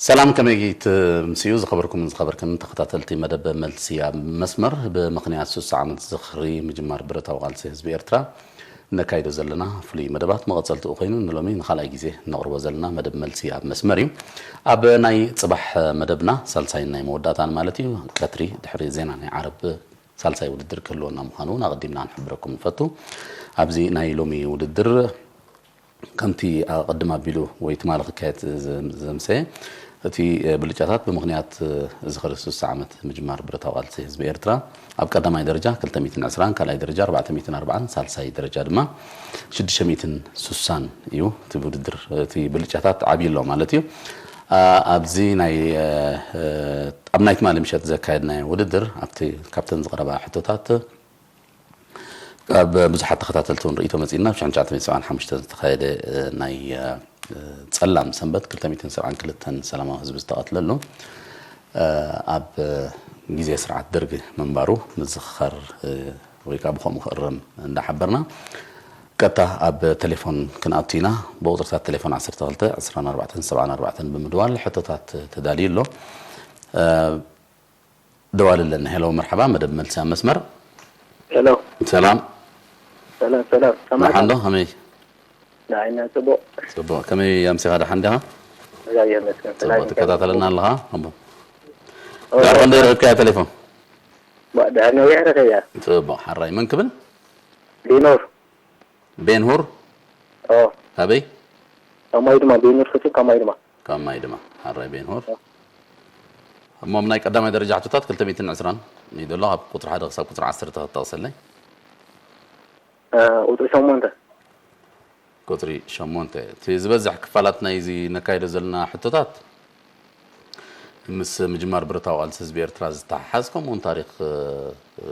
ሰላም፣ ከመይ ትምስዩ ዝኸበርኩምን ዝኸበርክን ተኸታተልቲ መደብ መልሲ ኣብ መስመር? ብምኽንያት ሱሳ ዓመት ዝኽሪ ምጅማር ብረታዊ ቃልሲ ህዝቢ ኤርትራ ነካይዶ ዘለና ፍሉይ መደባት መቐጸልትኡ ኮይኑ ንሎሚ ንኻልኣይ ግዜ ነቕርቦ ዘለና መደብ መልሲ ኣብ መስመር እዩ። ኣብ ናይ ጽባሕ መደብና ሳልሳይን ናይ መወዳእታን ማለት እዩ፣ ቀትሪ ድሕሪ ዜና ናይ ዓረብ ሳልሳይ ውድድር ክህልወና ምዃኑ እውን ኣቐዲምና ንሕብረኩም ንፈቱ። ኣብዚ ናይ ሎሚ ውድድር ከምቲ ኣቐድም ኣቢሉ ወይ ትማሊ ክካየድ ዘ-፣ ዘምሰየ እቲ ብልጫታት ብምኽንያት ዝኽሪ ሱሳ ዓመት ምጅማር ብረታዊ ቃልሲ ህዝቢ ኤርትራ ኣብ ቀዳማይ ደረጃ ክልተ ሚእትን ዕስራን ካልኣይ ደረጃ ኣርባዕተ ሚእትን ኣርባዓን ሳልሳይ ደረጃ ድማ ሽዱሽተ ሚእትን ሱሳን እዩ። እቲ ውድድር እቲ ብልጫታት ዓብዩ ኣሎ ማለት እዩ። ኣ-፣ ኣብዚ ናይ፣ እ፣ ኣብ ናይ ትማሊ ምሸት ዘካየድናዮ ውድድር ኣብቲ ካብተን ዝቐረባ ሕቶታት ካብ ብዙሓት ተኸታተልቲ እውን ርእይቶ መጺእና። ኣብ ሽሕን ትሽዓተ ሚእትን ሰብዓን ሓሙሽተን ዝተኻየደ፣ እ፣ ናይ፣ እ፣ ጸላም ሰንበት ክልተ ሚእትን ሰብዓን ክልተን ሰላማዊ ህዝቢ ዝተቐትለሉ፣ እ፣ ኣብ ግዜ ስርዓት ደርግ ምንባሩ ምዝኽኻር፣ እ፣ ወይ ከዓ ብኸምኡ ክእረም እንዳሓበርና፣ ቀጥታ ኣብ ቴሌፎን ክንኣቱ ኢና። ብቁጽርታት ቴሌፎን ዓሰርተ ክልተ ዕስራን ኣርባዕተን ሰብዓን ኣርባዕተን ብምድዋል ሕቶታት ተዳልዩ ኣሎ። እ፣ ደዋል ኣለና። ሄሎ፣ መርሓባ፣ መደብ መልሲ ኣብ መስመር። ሄሎ። ሰላም። ሰላም፣ ሰላም። ሰማዕካ? ደሓን ዶ? ከመይ? ደሓን ኢና፣ ጽቡቕ። ጽቡቕ። ከመይ ኣምሲኻ፣ ደሓን ዲኻ? እግዚኣብሔር ይመስገን። ጽቡቕ፣ ሰላም። ትከታተለና ኣለኻ? ኣቦ። ኦ፣ ዳር ኦ። ክንደይ ረኺብካያ ቴሌፎን? ባ-፣ ድሕሪ ነዊሕ ረኺበያ። ጽቡቕ፣ ሓራይ። መን ክብል? ሊኖር። ቤንሁር? ኦ። ኣበይ? ካብ ማይ ድማ፣ ቤንሁር ክትብል ካብ ማይ ድማ። ካብ ማይ ድማ። ሓራይ ቤንሁር። ኦ። እሞ ናይ ቀዳማይ ደረጃ ሕቶታት ክልተ ሚእትን ዕስራን እዩ ዘሎ። ካብ ቁጽሪ ሓደ ክሳብ ቁጽሪ ዓሰርተ ክትጠቕሰለይ? እ፣ ቁጽሪ ሸሞንተ። ቁጽሪ ሸሞንተ። እቲ ዝበዝሕ ክፋላት ናይዚ ነካይዶ ዘለና ሕቶታት ምስ ምጅማር ብረታዊ ቃልሲ ህዝቢ ኤርትራ ዝተሓሓዝ፣ ከምኡ እውን ታሪኽ፣ እ፣ እ፣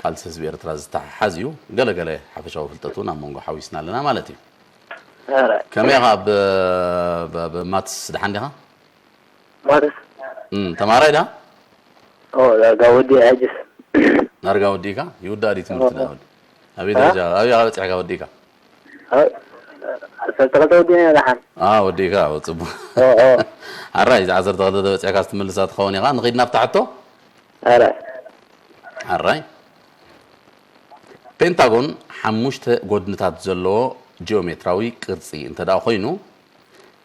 ቃልሲ ህዝቢ ኤርትራ ዝተሓሓዝ እዩ። ገለ ገለ ሓፈሻዊ ፍልጠት እውን ኣብ መንጎ ሓዊስና ኣለና ማለት እዩ። ኧረ። ከመይ ኢኻ ብ-፣ ብ-፣ ብ-፣ ማትስ ደሓን ዲኻ? ማትስ? እም፣ ተማሃራይ ዳ? ኦ፣ ዳርጋ ወዲአ ሕጅስ። ዳርጋ ወዲእካ? ይውዳእ ድዩ ትምህርቲ ኦ። ዳ ወዲ-? ኣበይ እ? ደረጃ? ኣበይ ኢኻ በጺሕካ ወዲእካ? እ? ዓሰርተ ክልተ ወዲእና ኢና ደሓን። ኣ፣ ወዲእካ፣ ኦ፣ ጽቡቕ። ኦ፣ ኦ። ኣራይ፣ እዚ ዓሰርተ ክልተ ተበጺሕካ ትምልሳ ትኸውን ኢኻ። ንኺድ ናብታ ሕቶ? ኣራይ። ኣራይ። ፔንታጎን ሓሙሽተ ጎድንታት ዘለዎ ጂኦሜትራዊ ቅርጺ እንተ ደኣ ኮይኑ፣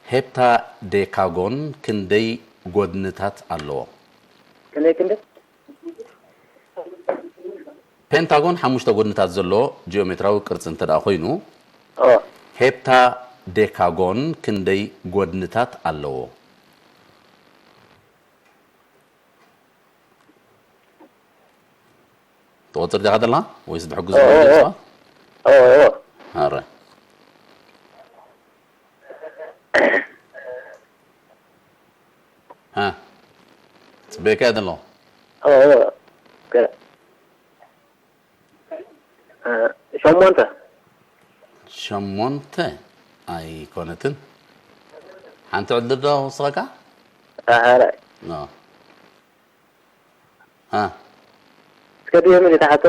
ሄፕታዴካጎን ክንደይ ጎድንታት ኣለዎ? ክንደይ፣ ክንደይ? ፔንታጎን ሓሙሽተ ጎድንታት ዘለዎ ጂኦሜትራዊ ቅርጺ እንተ ደኣ ኮይኑ፣ ኦ። ሄፕታዴካጎን ክንደይ ጎድንታት ኣለዎ? ትቖጽር ዲኻ ዘለኻ? ወይስ ዝሕግዙ ኦ፣ ኦ፣ ኣለዉ ኦ። ሰባት? ኦ፣ ኦ። ኣረ። ሃ። ጽበየካ እየ ዘለኹ። ኦ፣ ኦ። ከ-፣ እ፣ ሸሞንተ። ሸሞንተ ኣይኮነትን። ሓንቲ ዕድል ዶ ክውስኸካ? ኣረ። ኖ። ሃ። እስከ ድገመኒ እታ ሕቶ።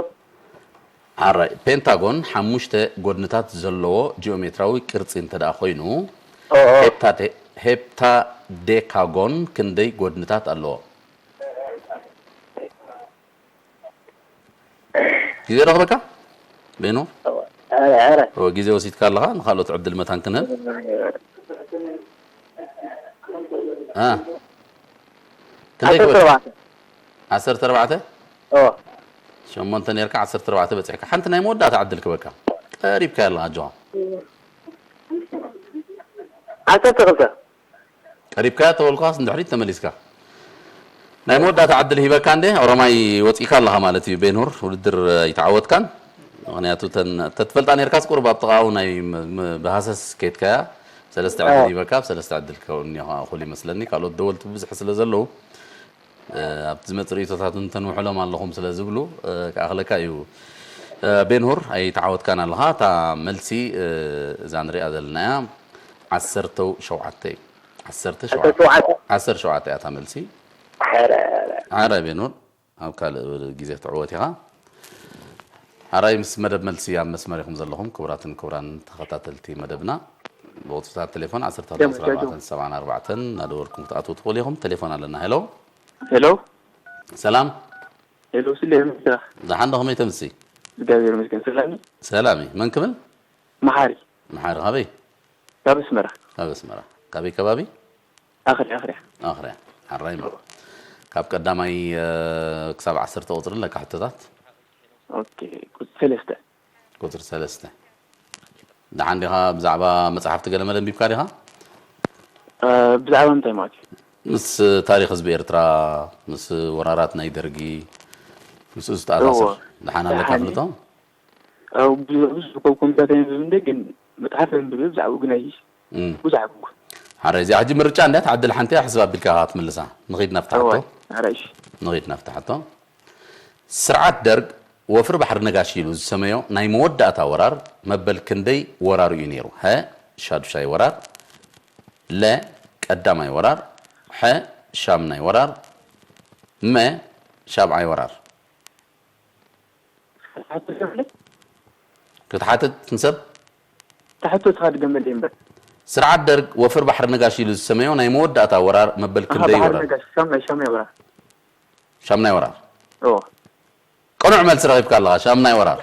ኣራይ፣ ፔንታጎን ሓሙሽተ ጎድንታት ዘለዎ ጂኦሜትራዊ ቅርጺ እንተ ደኣ ኮይኑ፣ ኦ፣ ኦ። ሄፕታዴ-፣ ሄፕታዴካጎን ክንደይ ጎድንታት ኣለዎ? ግዜ ረኽበካ? ቤኖ? ኣረ፣ ኣረ። ኦ፣ ግዜ ወሲድካ ኣለኻ፣ ንኻልኦት ዕድል መታን ክንህብ። ኣ። ክንደይ ዓሰርተ ኣርባዕተ። ክበጽሕ? ዓሰርተ ኣርባዕተ? ኦ። ሸሞንተ ኔርካ፣ ዓሰርተ ኣርባዕተ በጺሕካ። ሓንቲ ናይ መወዳእታ ዕድል ክበካ። ቀሪብካያ ኣለኻ፣ ኣጆኻ። ዓሰርተ ክልተ። ቀሪብካያ ተበልኳስ ንድሕሪት ተመሊስካ። ናይ መወዳእታ ዕድል ሂበካ እንዴ፣ ኦሮማይ ወጺእካ ኣለኻ ማለት እዩ። ቤንሁር፣ ውድድር ኣይተዓወትካን። ምኽንያቱ ተን-፣ ተትፈልጣ ኔርካስ ቁሩብ ኣብ ጥቓኡ ናይ ም-፣ ም-፣ ብሃሰስ ከይድካያ። ሰለስተ ዕድል ኣዎ። ሂበካ፣ ኣብ ሰለስተ ዕድል ክኸውን እኒኦ እኹል ይመስለኒ። ካልኦት ደወልቲ ብብዝሒ ስለ ዘለዉ፣ እ፣ ኣብቲ ዝመጽእ ርእይቶታት እውን ተንውሕሎም ኣለኹም ስለ ዝብሉ፣ እ፣ ክኣኽለካ እዩ። እ፣ ቤንሁር፣ ኣይተዓወትካን ኣለኻ። እታ መልሲ፣ እ፣ እዛ ንሪኣ ዘለና እያ። ዓሰርተ ሸውዓተ እዩ። ዓሰርተ ሸውዓተ። ዓሰርተ ሸውዓተ? ዓሰርተ ሸውዓተ እያ እታ መልሲ። ኧረ፣ ኧረ። ኧረ ቤንሁር፣ ኣብ ካልእ ግዜ ትዕወት ኢኻ። ሓራይ ምስ መደብ መልሲ ኣብ መስመር ኢኹም ዘለኹም ክቡራትን ክቡራን ተኸታተልቲ መደብና። ብቁፅርታት ቴሌፎን ዓሰርተ ክልተ ዓሰርተ ኣርባዕተ ሰብዓን ኣርባዕተን እናደወልኩም ክትኣትዉ ትኽእሉ ኢኹም። ቴሌፎን ኣለና። ሄሎ። ሄሎ። ሰላም። ሄሎ። ስለ ምሳ ደሓን ዶ? ከመይ ተምሲ? እግዚኣብሔር ይመስገን። ሰላም። ሰላም እዩ። መን ክብል? መሓሪ። መሓሪ ካበይ? ካብ ኣስመራ። ካብ ኣስመራ። ካበይ ከባቢ? ኣኽሪ ኣኽሪያ። ኣኽሪያ። ሓራይ እሞ ካብ ቀዳማይ ክሳብ ዓሰርተ ቁፅሪ ኣለካ ሕቶታት። ኦኬ። ቁፅሪ ሰለስተ። ቁፅሪ ሰለስተ። ደሓን ዲኻ? ብዛዕባ መፅሓፍቲ ገለመለ ኣንቢብካ ዲኻ? ብዛዕባ ምንታይ ማለት እዩ? ምስ ታሪክ ህዝቢ ኤርትራ፣ ምስ ወራራት ናይ ደርጊ፣ ምስኡ ዝተኣሳሰር እወ። ደሓን ኣለካ ደሓን ፍልጦ? ኣብ ብዙ ብዙ ኮምፒተር ተንብብ እንደ ግን መጽሓፍ እንብብ ብዛዕባኡ ግን ኣይ እም። ብዙሕ ኣጉጉ ሓደ እዚኣ ሕጂ ምርጫ እንድያ ትዓድል ሓንቲ እያ፣ ሕስብ ኣቢልካ ክትምልሳ። ንኺድ ናብቲ እወ ሓቶ። ኣራሽ ንኺድ ናብቲ ሓቶ። ስርዓት ደርግ ወፍሪ ባሕሪ ነጋሽ ኢሉ ዝሰመዮ ናይ መወዳእታ ወራር መበል ክንደይ ወራሩ እዩ ነይሩ? ሀ ሻዱሻይ ወራር፣ ለ ቀዳማይ ወራር፣ ሐ ሻምናይ ወራር፣ መ ሻብዓይ ወራር። ክትሓትት ንሰብ ተሕቶ ስኻ ድገመለይ እምበር ስርዓት ደርግ ወፍሪ ባሕሪ ነጋሽ ኢሉ ዝሰመዮ ናይ መወዳእታ ወራር መበል ኣኻ ክንደይ ባሕሪ ወራር? ነጋሽ ሻምናይ ሻምናይ ወራር ሻምናይ ወራር። ኦ ቅኑዕ መልሲ ረኺብካ ኣለኻ። ሻምናይ ወራር።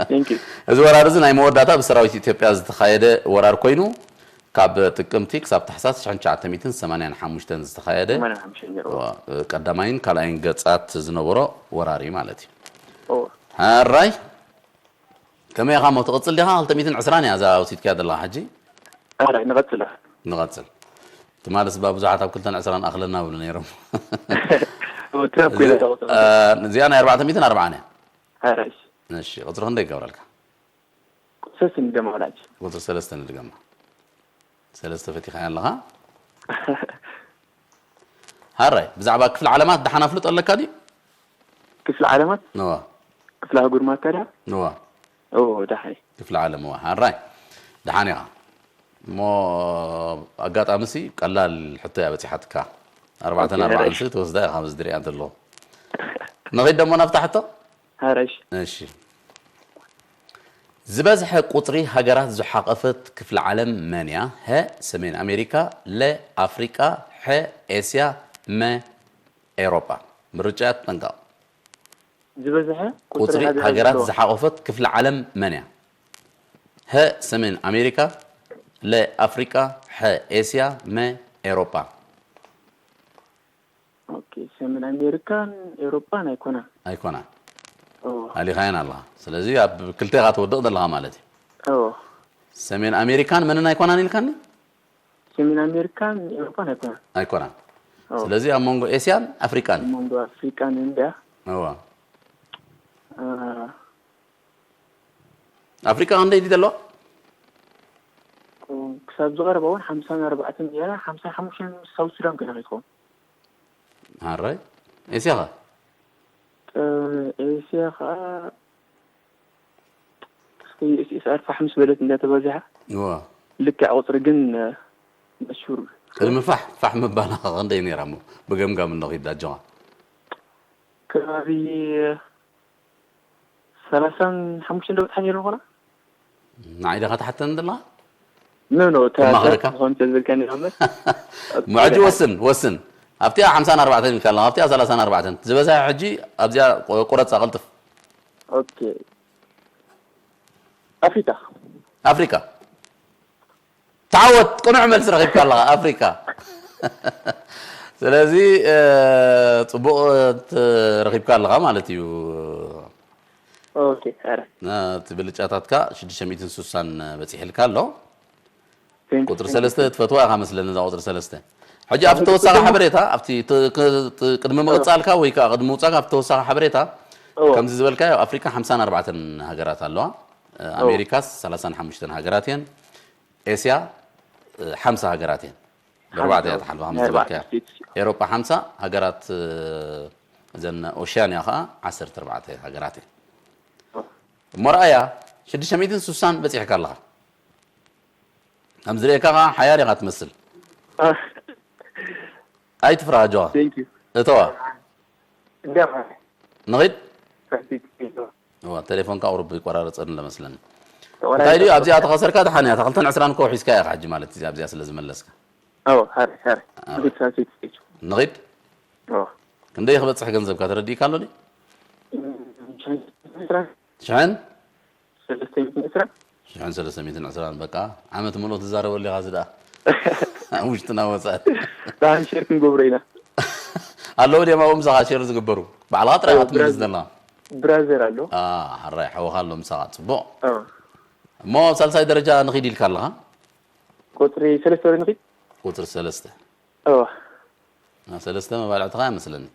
ቴንክ ዩ እዚ ወራር እዚ ናይ መወዳእታ ብሰራዊት ኢትዮጵያ ዝተኻየደ ወራር ኮይኑ ካብ ጥቅምቲ ክሳብ ታሕሳስ ሽሕን ትሽዓተ ሚእትን ሰማንያን ሓሙሽተን ዝተኻየደ ሰማንያን ሓሙሽተ ነይሩ ዋ፣ ቀዳማይን ካልኣይን ገጻት ዝነበሮ ወራር እዩ ማለት እዩ። ኦ ሕራይ ከመይ ኢኻ እሞ ትቕጽል ዲኻ? ክልተ ሚእትን ዕስራን እያ እዛ ወሲድካያ ዘለኻ ሕጂ። ኣራይ ንቐጽላ ንቐጽል። ትማልስ እባ ብዙሓት ኣብ ክልተን ዕስራን ኣኽለና ብሉ ነይሮም። ትራብ ኮይነ ተቐጽላ እዚኣ ናይ ኣርባዕተ ሚእትን ኣርባዓን እያ። ኣራሽ እሺ ቁፅሪ ክንደይ ይገብረልካ? ሰስን ደማውላጅ ቁፅሪ ሰለስተ ንድገማ። ሰለስተ ፈቲኻያ ኣለኻ። ሃራይ ብዛዕባ ክፍሊ ዓለማት ደሓን ኣፍልጦ ኣለካ ድዩ? ክፍሊ ዓለማት ነዋ ክፍሊ ኣህጉር ማካዳ ነዋ ኦ ደሓይ ክፍሊ ዓለም ዋ ሃራይ ደሓን ኢኻ። እሞ ኣጋጣሚ ሲ ቀላል ሕቶ እያ በፂሓትካ። ኣርባዕተን ኦኬ፣ ኣርባዓን እሺ። ሲ ትወስዳ ኢኻ ኣብዚ ዝሪኣ ዘለኹ። ንኺድ ደሞ ናብታ ሕቶ። ሃራሽ እሺ ዝበዝሐ ቁፅሪ ሃገራት ዝሓቐፈት ክፍሊ ዓለም መን እያ? ሀ ሰሜን ኣሜሪካ፣ ለ ኣፍሪቃ፣ ሐ ኤስያ፣ መ ኤሮጳ። ምርጫ ተጠንቀቕ። ዝበዝሐ ቁፅሪ ሃገራት ዘለዎ። ዝሓቆፈት ክፍሊ ዓለም መን እያ? ሀ ሰሜን ኣሜሪካ፣ ለ ኣፍሪቃ፣ ሐ ኤስያ፣ መ ኤሮጳ። ኦኬ ሰሜን ኣሜሪካን ኤውሮጳን ኣይኮናን ኣይኮናን። ኦ ኣሊኻየን ኣለኻ። ስለዚ ኣብ ክልተ ኢኻ ትወድቕ ዘለኻ ማለት እዩ። ኦ ሰሜን ኣሜሪካን መንን ኣይኮናን ኢልካኒ? ሰሜን ኣሜሪካን ኤውሮጳን ኣይኮናን ኣይኮናን። ኦ ስለዚ ኣብ መንጎ ኤስያን ኣፍሪቃን እዩ። መንጎ ኣፍሪቃን እንድያ እዋ አ፣ ኣፍሪቃ ክንደይ ድዩ ዘለዋ? ክሳብ ዝቐረባ እውን ሓምሳን ኣርባዕተን እያ ሓምሳን ሓሙሽተን ምስ ሳውት ሱዳን ኮይና ክትኸውን ሃራይ ኤስያ ኸ? እ፣ ኤስያ ከዓ እስኪ ኤስኤስኣር ፋሕ ምስ በለት እንዳተባዚሓ እዋ ልክዕ ቁፅሪ ግን መሹር ቅድሚ ፋሕ ፋሕ ምባላ ኸ ክንደይ ነይራ እሞ ብገምጋም እንዶ ኺድ ኣጆኻ ከባቢ ሰላሳን ሓሙሽተን ዶ በፅሓ ነይሩ ኾና ንዓይ ዲኻ ትሓተኒ ዘለኻ? ኖ ኖ ከማኽረካ? ኾን ተዝብልካ ነይሩ እምበር ምዕጂ ወስን ወስን ኣብቲኣ ሓምሳን ኣርባዕተን ኢልካ ኣለኻ ኣብቲኣ ሰላሳን ኣርባዕተን ዝበዝሐ ሕጂ ኣብዚኣ ቁረፃ ቅልጥፍ ኦኬ ኣፍሪካ ኣፍሪካ ተዓወት ቅኑዕ መልሲ ረኺብካ ኣለኻ ኣፍሪካ ስለዚ እ፣ ፅቡቕ እ፣ ረኺብካ ኣለኻ ማለት እዩ ኦኬ ኧረ እቲ ብልጫታትካ ሽዱሽተ ሚእትን ስሳን በፂሕልካ ኣሎ ቴንክ ዩ፣ ቁፅሪ ቴንክ ዩ። ሰለስተ ትፈትዋ ኢኻ መስለኒ እዛ ቁፅሪ ሰለስተ ሕጂ ኣብቲ ተወሳኺ ሓበሬታ ኣብቲ ት- ክ- ት- ቅድሚ ምቕፃልካ ወይ ከዓ ቅድሚ ምውፃእካ ኣብቲ ተወሳኺ ሓበሬታ እዎ። ከምዚ ዝበልካዮ ኣፍሪካ ሓምሳን ኣርባዕተን ሃገራት ኣለዋ ኣሜሪካስ ሰላሳን ሓሙሽተን ሃገራት እየን ኤስያ ሓምሳ ሃገራት እየን ብኣርባዕተ እያ ተሓልፋ ከም ናይ ኣርባዕተ ዝበልካዮ ስቴትስ እዩ። ኤሮጳ ሓምሳ ሃገራት እዘን ኦሽያንያ ከዓ ዓሰርተ ኣርባዕተ ሃገራት እየን እሞ ረኣያ ሽዱሽተ ሚእትን ስሳን በፂሕካ ኣለኻ ከም ዝርእየካ ከዓ ሓያል ኢኻ ትመስል ኣይትፍራ ኣጆኻ ቴንክ ዩ። እተዋ እንዲያ ንኺድ ፕራክቲክ እዋ ቴሌፎንካ ቁሩብ ይቆራረፀኒ ለመስለኒ እንታይ ድዩ ኣብዚኣ ተኸሰርካ ደሓን እያ። እታ ክልተን ዕስራን እኮ ሒዝካ ኢኻ ሕጂ ማለት እዩ ኣብዚኣ ስለ ዝመለስካ። ኣዎ፣ ሃረ፣ ሃረ። ኣዎ። ንኺድ ሳልሰይቲ። ንኺድ ኣዎ። ክንደይ ክበጽሕ ገንዘብካ ተረዲእካ ኣሎ ድዩ? ሸን ዕስራ። ሽሕን ሰለስተ ሚእትን ዕስራ። ሽሕን ሰለስተ ሚእትን ዕስራን በቃ ዓመት ምልኦ ትዛረበሉ ኢኻ እዚ ደኣ። ኣብ ውሽጥና ወጻኢ። ደሓን ሼር ክንገብሮ ኢና። ኣለዉ ድዮም ኣብኡ ምሳኻ ሼር ዝግበሩ? ባዕልኻ ጥራይ ኢኻ ትምልስ ዘለኻ። ብራዘር ኣሎ። ኣ፣ ሓራይ ሓውኻ ኣሎ ምሳኻ። ጽቡቕ። ኣዎ። እሞ ኣብ ሳልሳይ ደረጃ ንኺድ ኢልካ ኣለኻ? ቁጽሪ ሰለስተ ወደ ንኺድ። ቁጽሪ ሰለስተ። ኣዎ። ና ሰለስተ መባልዕትኻ ይመስለኒ።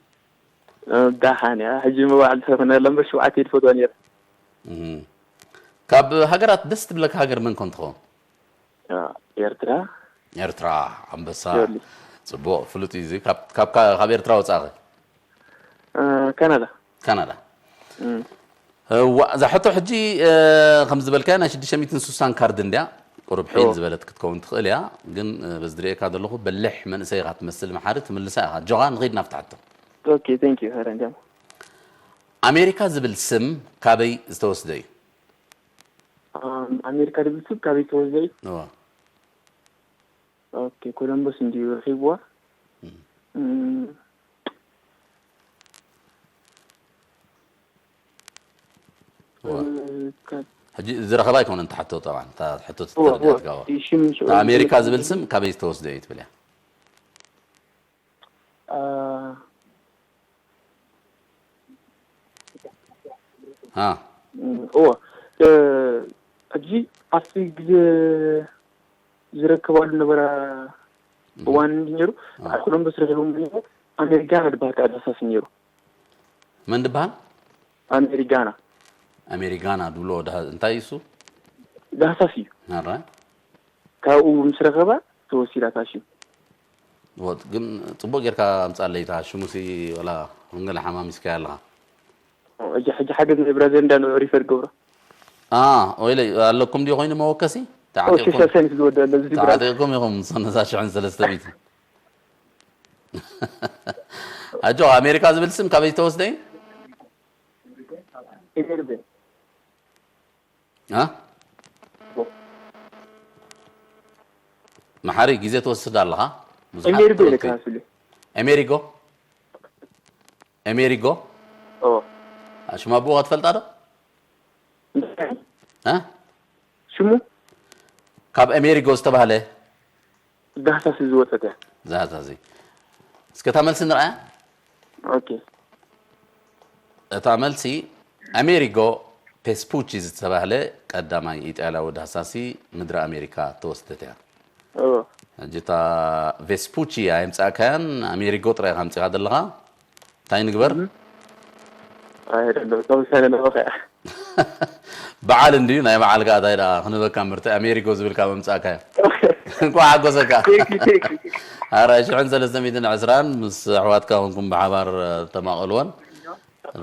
ደሓን እያ። ሕጂ መባዕልቲ ተኾነ እምበር ሸውዓተ እየ ዝፈትዋ ነይረ። እህ። ካብ ሃገራት ደስ ትብለካ ሃገር መን ኮን ትኸውን? ኣዎ፣ ኤርትራ። ኤርትራ ኣንበሳ። ዮርሊ። ጽቡቕ ፍሉጥ እዩ እዚ። ካብ ካብ ካብ ኤርትራ ወጻኺ? እ፣ ካናዳ። ካናዳ። እም። እዋ፣ እዛ ሕቶ ሕጂ እ፣ ከም ዝበልካያ ናይ ሽዱሽተ ሚእትን ስሳን ካርድ እንድያ ቁሩብ ሒል ኦ። ዝበለት ክትከውን ትኽእል እያ። ግን እ፣ በዚ ዝርእየካ ዘለኹ በሊሕ መንእሰይ ኢኻ ትመስል። መሓሪ ትምልሳ ኢኻ። ጆኻ ንኺድ ናብቲ ሕቶ። ኦኬ፣ ቴንክ ዩ። ሃረ እንዲያም። ኣሜሪካ ዝብል ስም ካበይ ዝተወስደ እዩ? ኣም፣ ኣሜሪካ ዝብል ስም ካበይ ዝተወስደ እዩ? እዋ። ኦኬ፣ ኮሎምበስ እንዲዩ ረኺብዋ። እም። እም፣ እዋ። እ፣ ከ- ሕጂ ዝረኸባ ኣይኮነን እታ ሕቶ ጠብዓን፣ እታ ሕቶ እዋ፣ እዋ። ትተረድያ ትጋባ። እቲ ሽም ሽዑ እታ ኣሜሪካ ዝብል ዝብል ስም ካበይ ዝተወስደ እዩ ትብል እያ? አ፣ ሃ። እም፣ እዋ። እ፣ ሕጂ ኣብቲ ግዜ ዝረከባሉ ነበረ እዋን እንዲ ነይሩ። አ። ኣብ ኮሎምበስ ረኺቦም ነይሩ። ኣሜሪካና ዝበሃል ከዓ ዳሳሲ ነይሩ። መን ዝበሃል? ኣሜሪጋና። ኣሜሪጋና ድብሎ ድሃ-፣ እንታይ እዩ እሱ? ዳሳሲ እዩ። ኣራይ። ካብኡ ምስ ረኸባ ተወሲዳ እታ ሽም። ወጥ ግን ጽቡቕ ጌርካ ኣምጻለይ እታ ሽሙሲ ወላ ወንገለ ሓማሚስካያ ኣለኻ። ሕጂ፣ ሕጂ ሓገዝ ናይ ብራዘር እንዳ ንዑ ሪፈር ገብሮ። ኣ፣ ወይለይ ኣለኩም ድዩ ኮይኑ መወከሲ? ኦ፣ ሽሻ ሰኒት ዝወደ ኣሎ፣ እዚ ብራዘር። ተዓጢቕኩም ኢኹም ሰነዛ ሽሕን ሰለስተ ሚእትን። ኣጆ፣ ኣሜሪካ ዝብል ስም ካበይ ዝተወስደ እዩ? ኤሜርቤ። ኣ? መሓሪ ግዜ ትወስድ ኣለኻ። ብዙሓት ኤሜርቤ ተረድኩ። ለካ ስሉ። ኤሜሪጎ? ኤሜሪጎ? ኦ። ሽም ኣቦኻ ትፈልጣ ዶ? እ? ሽሙ? ካብ ኤሜሪጎ ዝተባህለ? ዳህሳስ ዝወጸት እያ። ዛዛዚ። እስከ እታ መልሲ ንርኣያ። ኦኬ። እታ መልሲ ኣሜሪጎ ፔስፑቺ ዝተባህለ ቀዳማይ ኢጣልያዊ ዳህሳሲ ምድሪ ኣሜሪካ ተወስደት እያ። ኦ። ሕጂ እታ ቬስፑቺ ኣየምጻእካያን ኣሜሪጎ ጥራይ ኢኻ ኣምጺኻ ዘለኻ። እንታይ ንግበር? ኣይ፣ ደሎ፣ ተወሰነ ለበኸ። በዓል እንድዩ፣ ናይ በዓል ከኣ እንታይ ደኣ ክንበካ ምርቲ ኣሜሪጎ ዝብልካ መምጻእካዮ። እንኳዕ ሓጎሰካ። ቴንክ ዩ፣ ቴንክ ዩ። ኣራይ ሽሕን ሰለስተ ሚእትን ዕስራን ምስ ኣሕዋትካ ኮንኩም ብሓባር ተማቐልወን።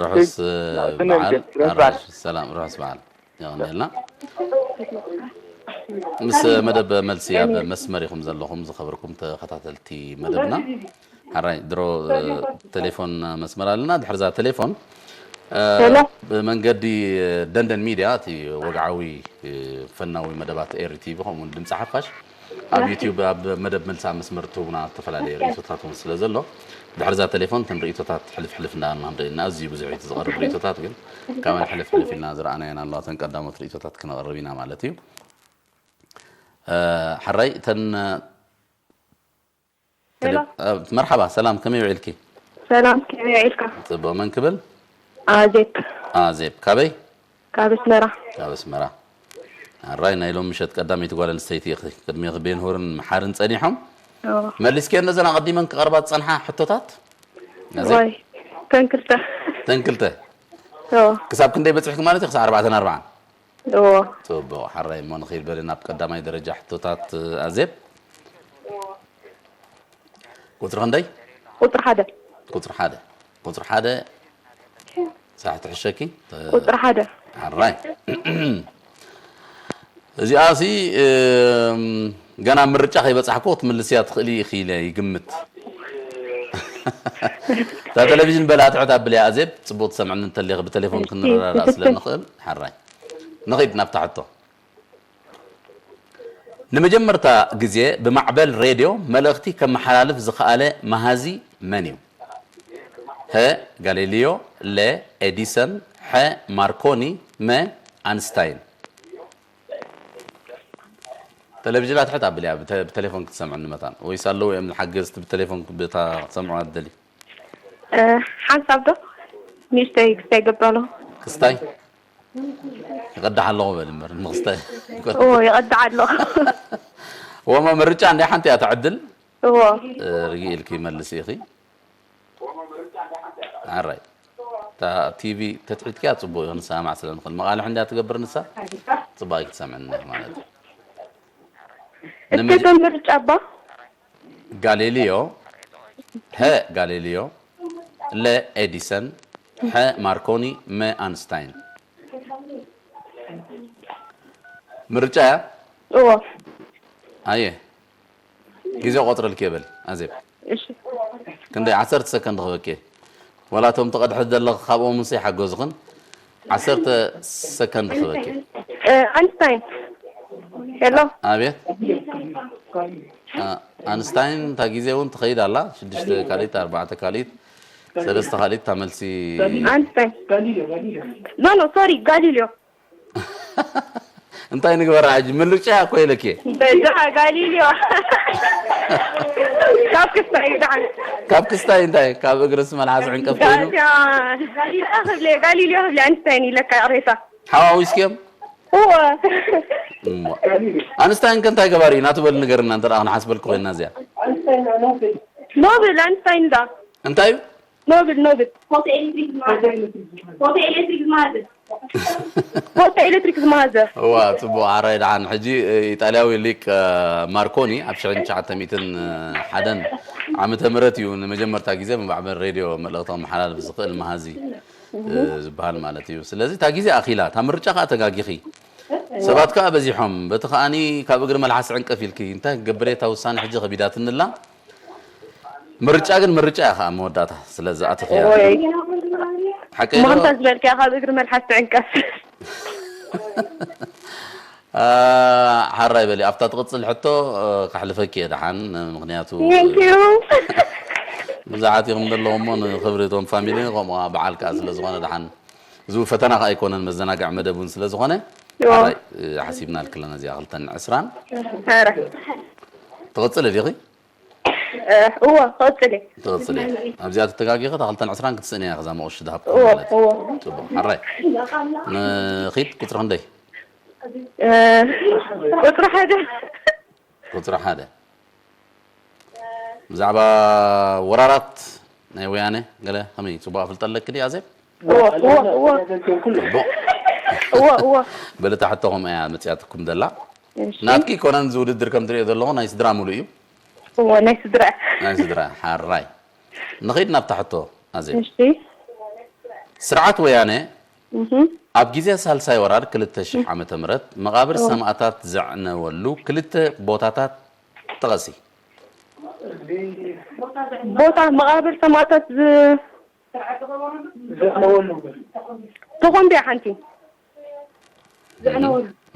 ርሑስ ቴንክ ዩ። በዓል። ርሑስ በዓል። ኣራይ ሰላም፣ ርሑስ በዓል። ይቐንየልና። ምስ መደብ መልሲ ኣብ መስመር ኢኹም ዘለኹም ዝኸበርኩም ተኸታተልቲ መደብና። ሓራይ ድሮ ቴሌፎን መስመር ኣለና። ድሕርዛ ቴሌፎን እ፣ ሄሎ። ብመንገዲ ደንደን ሚድያ እቲ ወግዓዊ እ፣ ፈናዊ መደባት ኤሪ ቲቪ ከምኡ እውን ድምፂ ሓፋሽ ኣብ ዩቲዩብ ኣብ መደብ መልሲ ኣብ መስመር ትህቡና ዝተፈላለዩ ርእይቶታት እውን ስለ ዘሎ ድሕርዛ ቴሌፎን እተን ርእይቶታት ሕልፍ ሕልፍ እንዳበልና ክንርኢ ኢና። ኣዝዩ ብዙሕ እዩ እቲ ዝቐርብ ርእይቶታት ግን ካበን ሕልፍ ሕልፍ ኢልና ዝረኣናየን ኣለዋ እተን ቀዳሞት ርእይቶታት ክነቕርብ ኢና ማለት እዩ። እ፣ ሕራይ እተን ሄሎ። ቴሌ- እ፣ መርሓባ ሰላም ከመይ ውዒልኪ? ሰላም ከመይ ውዒልካ? ጽቡቕ መን ክብል? ኣዜብ ኣዜብ ካበይ? ካብ ኣስመራ። ካብ ኣስመራ። ኣራይ ናይ ሎም ምሸት ቀዳመይቲ ጓል ኣንስተይቲ ኢኺ። ቅድሚኺ ቤንሁርን መሓርን ጸኒሖም ኦ። መሊስኪ ነዘን ኣቐዲመን ክቐርባ ዝጸንሓ ሕቶታት? ኣዜብ? ወይ ተንክልተ ተንክልተ ኦ። ክሳብ ክንደይ በጺሕኪ ማለት እዩ? ክሳብ ኣርባዕተን ኣርባዓን ኦ። ጽቡቕ ሓራይ እሞ ንኺድ በሊ ናብ ቀዳማይ ደረጃ ሕቶታት ኣዜብ። ቁጽሪ ክንደይ? ቁጽሪ ሓደ። ቁጽሪ ሓደ። ቁጽሪ ሓደ ሳሕ ትሕሸኪ። ቁጽሪ ሓደ። ሓራይ እዚኣ ሲ እም፣ ገና ምርጫ ከይበጻሕኩ ክትምልስያ ትኽእሊ ኢኺ ኢለ ይግምት። እታ ቴሌቪዥን በላ ትሕት ኣብልያ ኣዜብ ጽቡቕ ትሰምዕኒ እንተሊኺ ብቴሌፎን ክንረዳዳእ ስለ ንኽእል ሓራይ ንኺድ ናብታ ሕቶ። ንመጀመርታ ግዜ ብማዕበል ሬድዮ መልእኽቲ ከመሓላልፍ ዝኸኣለ መሃዚ መን እዩ? ሀ ጋሊልዮ፣ ለ ኤዲሰን፣ ሐ ማርኮኒ፣ መ ኣንስታይን። ቴሌቪዥን ትሕት ኣብልያ ብተ- ብቴሌፎን ክትሰምዑ ንመታን ወይስ ኣለዉ እዮም ሓገዝቲ ብቴሌፎን ብታ ክትሰምዑ ኣደሊ? ሓንሳብ ዶ ንእሽተይ ክስታይ ገብር ኣለኹ። ክስታይ ይቐዳሕ ኣለኹ በል እምበር ምኽስታይ ኦ ይቐዳዕ ኣለኹ። ወማ ምርጫ እንደ ሓንቲ እያ ትዕድል። እዎ ርግእ ኢልኪ መልስ ኢኺ። ኣራይ እታ ቲቪ ተትሒትኪያ ጽቡቅ እዩ ንሰማዕ ስለ ንኽእል። መቓልሕ እንድያ ትገብር ንሳ ጽቡቅ ኣይክትሰምዕን ኢኻ ማለት እዩ። እስከ ምርጫ ኣባ ጋሊሊዮ፣ ሀ ጋሊሊዮ፣ ለ ኤዲሰን፣ ሐ ማርኮኒ፣ መ ኣንስታይን። ምርጫ እያ። እዎ ኣየ ግዜ ቆጽረልኪ የበል ኣዜብ። እሺ ክንደይ ዓሰርተ ሰከንድ ክበኪ። ዋላ እቶም ተቐድሐ ዘለኽ ካብኦም ምስ ይሓገዙኽን ዓሰርተ ሰከንድ ክበኪ። እ፣ ኣንስታይን ሄሎ ኣቤት። አ- ኣንስታይን እታ ግዜ እውን ትኸይድ ኣላ። ሽዱሽተ ካልኢት፣ ኣርባዕተ ካልኢት፣ ሰለስተ ካልኢት እታ መልሲ። ኣንስታይን ኖ ኖ ሶሪ ጋሊልዮ እንታይ ንግበራ ሕጂ? ምርጫ እኮ ኢለኪ። በዛ ጋሊልዮ ካብ ክስታይ ደሓን ካብ ክስታይ እንታይ? ካብ እግርስ መልሓስ ዕንቀፍ ኮይኑ። ጋሊልዮ ክብለ ጋሊልዮ ክብለ ኣንስታይን ኢለካ ቅሬታ ሓዋዊስኪዮም? እወ እሞ ኣንስታይን ከ እንታይ ገባሪ እዩ ናቱ? በል ንገርና እንተ ደኣ ክንሓስበልኪ ኮይንና እዚኣ። ኖብል ኣንስታይን ዳ እንታይ እዩ? ኖብል ኖብል ፎቶ ኤሌክትሪክ ዝመሃዘ ፎቶ ኤሌክትሪክ ዝመሃዘ እዋ ጽቡቕ። ኣራይ ደሓን ሕጂ ኢጣልያዊ ሊቅ ማርኮኒ ኣብ ሽሕን ትሽዓተ ሚእትን ሓደን ዓመተ ምህረት እዩ ንመጀመርታ ግዜ ብማዕበል ሬድዮ መልእኽቲ ክመሓላልፍ ዝኽእል መሃዚ ዝበሃል ማለት እዩ። ስለዚ እታ ግዜ ኣኺላ እታ ምርጫ ከኣ ተጋጊኺ። ሰባት ከኣ በዚሖም በቲ ከኣኒ ካብ እግሪ መልሓስ ዕንቀፍ ኢልኪ እንታይ ክገብር እየ እታ ውሳነ ሕጂ ከቢዳትኒ ኣላ። ምርጫ ግን ምርጫ እያ ከዓ መወዳእታ ስለ ዝኣተኽያ። ወይ ሓቀይ ዶ? ምዃንታ ዝበልክያ ካብ እግሪ መልሓስ ትዕንቀፍ አ፣ ሓራይ በሊ ኣብታ ትቕፅል ሕቶ አ፣ ከሕልፈኪ እየ ደሓን። ምክንያቱ Thank you ብዙሓት ኢኹም ዘለኹም እሞ ንክብሪ እቶም ፋሚሊ ከምኡ ከዓ በዓል ከዓ ስለ ዝኾነ ደሓን እዚ ፈተና ከዓ ኣይኮነን መዘናግዒ መደብ እውን ስለ ዝኾነ እዎ። ሓራይ እ፣ ሓሲብና ልክለና እዚኣ ክልተን ዕስራን ኧረ ትቕፅል ዲኺ? እ፣ እዎ ክቕፅል እየ ትቕፅል እየ ኣብዚኣ ተተጋጊኸ እታ ክልተን ዕስራን ክትስእን እያ ከዛ መቑሽ ዝሃብኩ እዎ ማለት እዩ እዎ ፅቡቕ ሓራይ ንኺድ ቁፅሪ ክንደይ እ፣ ቁፅሪ ሓደ ቁፅሪ ሓደ ብዛዕባ ወራራት ናይ ወያነ ገለ ከመይ ፅቡቅ ኣፍልጠ ኣለኪ ድያ ዜብ እዎ እዎ እዎ ፅቡቅ እዎ እዎ በልታ ሕቶ ከምኣ እያ መፅያትኩም ዘላ እሺ ናትኪ ኮነን እዚ ውድድር ከም ትሪኦ ዘለኹ ናይ ስድራ ሙሉእ እዩ እዎ ናይ ስድራ ናይ ስድራ ሓራይ ንኸይድ ናብታ ሕቶ ኣዜብ እሺ ስርዓት ወያነ እህ ኣብ ግዜ ሳልሳይ ወራር ክልተ ሽሕ ዓመተ ምህረት መቓብር ሰማእታት ዘዕነወሉ ክልተ ቦታታት ጥቐሲ። ቦታ መቓብር ሰማእታት ዝ ዘዕነወሉ ተኾምቢያ ሓንቲ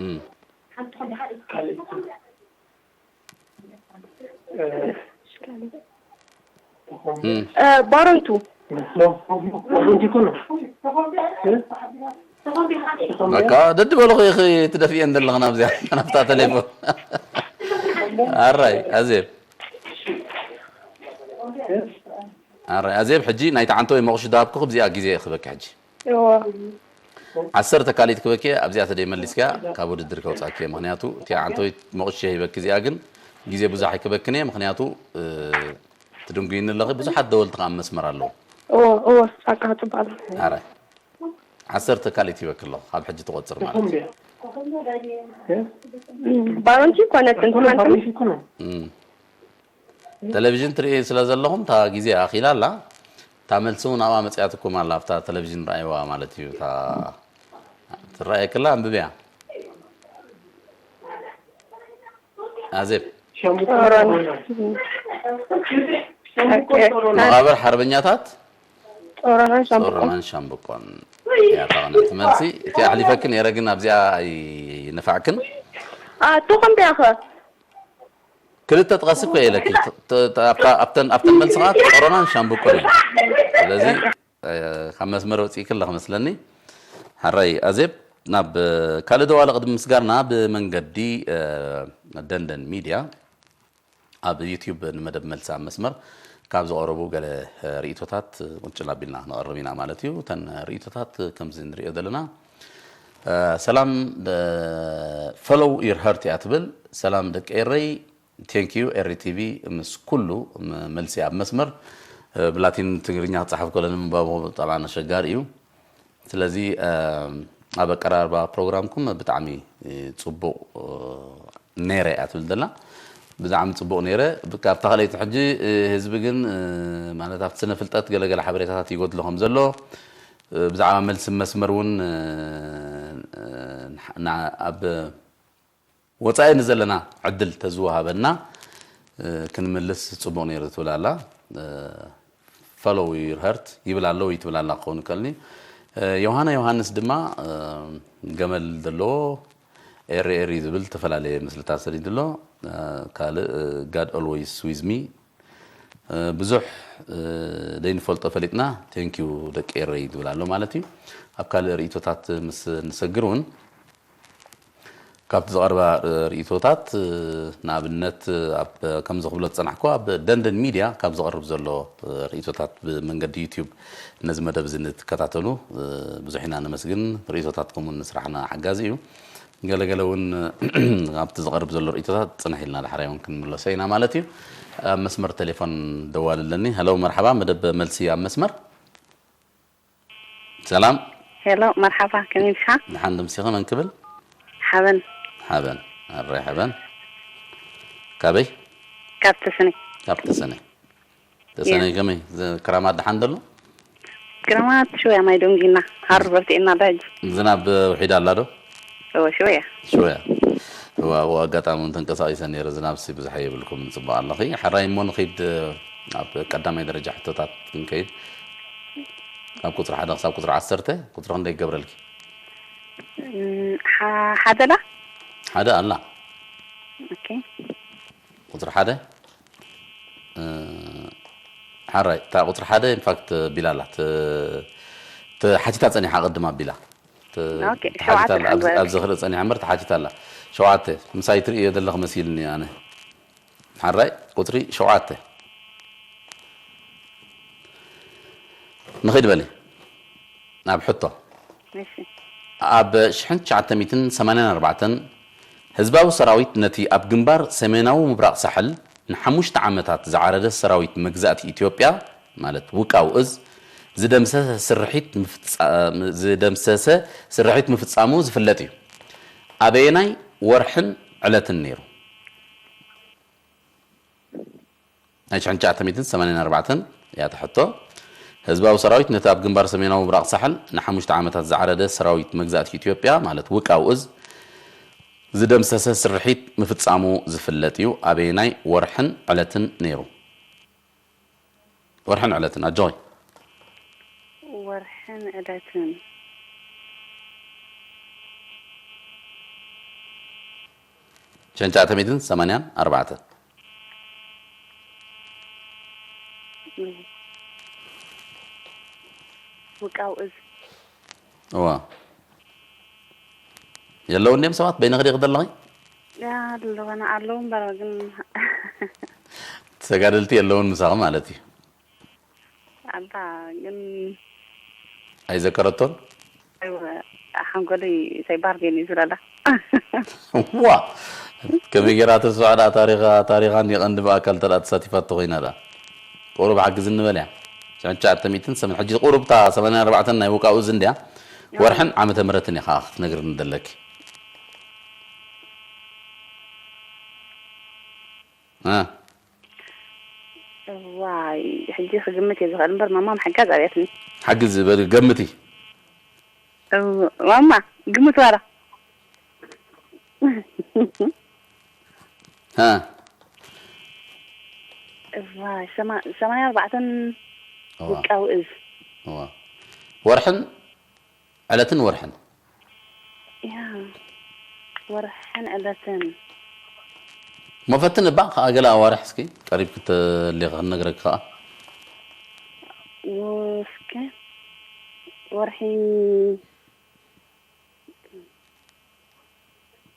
እም። ካልእ እ፣ ባረንቱ ባረንቱ ይኮነ በቃ ደድበልኹ ኢኺ ትደፍእየን ዘለኽና ኣብዚኣ ናብታ ቴሌፎን ኣራይ ኣዜብ ኣራይ ኣዜብ ሕጂ ናይታ ዓንተወይ መቑሽ ዳሃብኩ ክብዚኣ ግዜ ክበኪ ሕጂ እዎ ዓሰርተ ካልኢት ክበኪ ኣብዚኣ ተደይ መሊስካ ካብ ውድድር ከውፃኪ እየ ምክንያቱ እቲ ዓንተወይ መቑሽ ሂበኪ እዚኣ ግን ግዜ ብዙሕ ኣይክበክን እየ ምክንያቱ ትድንጉይኒ ኣለኺ ብዙሓት ደወልቲ ከዓ መስመር ኣለዉ እዎ እዎ ሳቃ ጽባል ኣረ ዓሰርተ ካልኢት ይበክ ኣለኹ ካብ ሕጂ ትቆፅር ማለት እዩ ባሮንቲ ኮነትን ሓንቲ ቴሌቪዥን ትርኢ ስለ ዘለኹም እታ ግዜ ኣኺላ ኣላ እታ መልሲ እውን ኣብኣ መፅያትኩም ኣላ ኣብታ ቴሌቪዥን ረኣይዋ ማለት እዩ እታ ትረኣየክላ ኣንብብያ ኣዜብ መቓብር ሓርበኛታት ጦሮናን ሻምብቆ ጦሮናን ሻምብቆን እያ እታ ቀነልቲ መልሲ እቲ ኣሕሊፈክን ነይረ ግን ኣብዚኣ ኣይነፋዕክን ኣቶ ከምቢያኸ ክልተ ጥቀሲ እኮ እየ ኢለኪ። ተ- ተ- ኣብታ- ኣብተን ኣብተን መልስኻት ጾሮናን ሻምብቆን እዮም። ስለዚ እ፣ ካብ መስመር ወፂእኪ ኣለኺ መስለኒ። ሓራይ ኣዜብ፣ ናብ ካልእ ደዋለ ቅድሚ ምስጋርና ብመንገዲ እ፣ ደንደን ሚድያ ኣብ ዩትዩብ ንመደብ መልሲ ኣብ መስመር ካብ ዝቐረቡ ገለ እ፣ ርእቶታት ቁንጭል ኣቢልና ክንቐርብ ኢና ማለት እዩ። እተን ርእቶታት ከምዚ ንሪኦ ዘለና እ፣ ሰላም እ፣ follow your heart እያ ትብል። ሰላም ደቂ ኤረይ፣ ቴንክ ዩ ኤሪ ቲቪ ምስ ኩሉ ም- መልሲ ኣብ መስመር እ፣ ብላቲን ትግርኛ ክፀሓፍ ከሎ ንምንባቡ ጠብዓን ኣሸጋሪ እዩ። ስለዚ እ፣ ኣብ ኣቀራርባ ፕሮግራምኩም ብጣዕሚ እ፣ ፅቡቕ እ፣ ነይረ እያ ትብል ዘላ። ብጣዕሚ ፅቡቕ ነይረ። ብ- ካብታ ካልኣይቲ ሕጂ እ፣ ህዝቢ ግን እ፣ ማለት ኣብቲ ስነ ፍልጠት ገለገለ ሓበሬታታት ይጎድሎ ከም ዘሎ እ፣ ብዛዕባ መልሲ መስመር እውን እ፣ እ፣ ንሓ- ና- ኣብ ወጻኢ ንዘለና ዕድል ተዝወሃበና እ፣ ክንምልስ ጽቡቕ ነይሩ ትብል ኣላ። እ፣ follow your heart ይብል ኣሎ ወይ ትብል ኣላ ክኸውን ይከልኒ። እ፣ ዮሃና ዮሃንስ ድማ እ፣ ገመል ዘለዎ ኤሪ ኤሪ ዝብል ዝተፈላለየ ምስልታት ሰዲዱ ኣሎ። እ፣ ካልእ እ፣ God always with me እ፣ ብዙሕ እ፣ ዘይንፈልጦ ፈሊጥና ቴንኪዩ ደቂ ኤረይ ዝብል ኣሎ ማለት እዩ። ኣብ ካልእ ርእይቶታት ምስ ንሰግር እውን ካብቲ ዝቐርባ ርእይቶታት ንኣብነት ኣብ ከምዚ ክብሎ ዝጸናሕኩ ኣብ ደንደን ሚድያ ካብ ዝቐርብ ዘሎ ርእይቶታት ብመንገዲ ዩትዩብ ነዚ መደብ እዚ ንትከታተሉ ብዙሕ ኢና ነመስግን። ርእይቶታትኩም እውን ንስራሕና ሓጋዚ እዩ። ገለገለ እውን ኣብቲ ዝቐርብ ዘሎ ርእይቶታት ጽንሕ ኢልና ዳሕራይ እውን ክንምለሶ ኢና ማለት እዩ። ኣብ መስመር ቴሌፎን ደዋል ኣለኒ። ሄሎ መርሓባ፣ መደብ መልሲ ኣብ መስመር። ሰላም። ሄሎ መርሓባ፣ ከመይ ምሻ? ደሓን ድምሲኺ መን ክብል? ሓበን። ሓበን። ኣረ ሓበን። ካበይ? ካብ ተሰነይ። ካብ ተሰነይ። ተሰነይ ከመይ? ዝ- ክራማት ደሓን ደሎ? ክራማት ሽወያ ማይ ደንጊና። ሃሩ በርቲዕና ዳ ሕጂ። ዝናብ ውሒድ ኣላ ዶ? እወ ሽወያ። ሽወያ። እዋ፣ እዋ፣ ኣጋጣሚ እውን ተንቀሳቒሰ ነይረ። ዝናብ ሲ ብዙሕ የብልኩም፣ ጽቡቕ ኣለኺ። ሕራይ እሞ ንኺድ ኣብ ቀዳማይ ደረጃ ሕቶታት ክንከይድ። ካብ ቁጽሪ ሓደ ክሳብ ቁጽሪ ዓሰርተ ቁጽሪ ክንደይ ይገብረልኪ? እም፣ ሓ- ሓደላ? ሓደ ኣላ። ኦኬ። ቁጽሪ ሓደ እ፣ ሓራይ እታ ቁጽሪ ሓደ ኢንፋክት ቢላ ኣላ። ተ- ተሓቲታ ጸኒሓ ቅድማ ቢላ። ተ- ኦኬ፣ ተሓቲታ ሸውዓተ ኣላ። ኣብዚ- ሓንጎል። ኣብዚ ክርኢ ጸኒሓ እምበር ተሓቲታ ኣላ። ሸውዓተ ምሳይ ትርእዮ ዘለኽ መሲልኒ ኣነ። ሓራይ ቁጽሪ ሸውዓተ። ንኺድ በሊ ናብ ሕቶ። እሺ። ኣብ ሽሕን ትሽዓተ ሚእትን ሰማንያን ኣርባዕተን ህዝባዊ ሰራዊት ነቲ ኣብ ግንባር ሰሜናዊ ምብራቕ ሳሕል ንሓሙሽተ ዓመታት ዝዓረደ ሰራዊት መግዛእቲ ኢትዮጵያ ማለት ውቃው እዝ ዝደምሰሰ ስርሒት ምፍጻ- ዝደምሰሰ ስርሒት ምፍጻሙ ዝፍለጥ እዩ። ኣበየናይ ወርሕን ዕለትን ነይሩ? ናይ ሽሕን ትሽዓተ ሚእትን ሰማንያን ኣርባዕተን እያ እታ ሕቶ። ህዝባዊ ሰራዊት ነቲ ኣብ ግንባር ሰሜናዊ ምብራቕ ሳሕል ንሓሙሽተ ዓመታት ዝዓረደ ሰራዊት መግዛእቲ ኢትዮጵያ ማለት ውቃው እዝ ዝደምሰሰ ስርሒት ምፍጻሙ ዝፍለጥ እዩ። ኣበየናይ ወርሕን ዕለትን ነይሩ? ወርሕን ዕለትን ኣጆኺ። ወርሕን ዕለትን። ሽሕን ትሽዓተ ሚእትን ሰማንያን ኣርባዕተን። ውቃው እዝ። እዋ። የለውን ድዮም ሰባት በይንኺ ዲኺ ዘለኺ? ኣለወና ኣለዉ እምበር ግን ተጋደልቲ የለውን ምሳኺ ማለት እዩ። ኣላ ግን ኣይዘከረቶን? ኣይወ ሓንጎለይ ሳይባርዴን እዩ ዝለላ። ዋ ከመይ ገይራ ትርስዖ ደኣ ታሪኻ? ታሪኻ እንዲ ቀንዲ ብኣካል ተደኣ ተሳቲፋቶ ኮይና ደኣ ቁሩብ ሓግዝ እንበል እያ። ሽሕን ትሽዓተ ሚእትን ሰማንያን ሕጂ ቁሩብ እታ ሰማንያን ኣርባዕተን ናይ ውቃኡ እዚ እንድያ። ወርሕን ዓመተ ምህረትን ኢኻ ክትነግርኒ ዘለኪ። እ። ዋይ ሕጂ ክግምት እየ ዝኽእል እምበር ማማ ምሕጋዝ ኣብያትኒ። ሓግዝ በል ገምቲ። እው፣ ማማ ግምት ዋላ። እ። እዋ ሰማ- ሰማንያ ኣርባዕተን እዋ። ውቃዊ እዝ። እዋ። ወርሕን ዕለትን ወርሕን። ያ ወርሕን ዕለትን። መፈትን እባ ከኣ ገለ ኣዋርሕ እስኪ ቀሪብ ክትልኻ ክነግረካ ከኣ። እስከ ወርሒ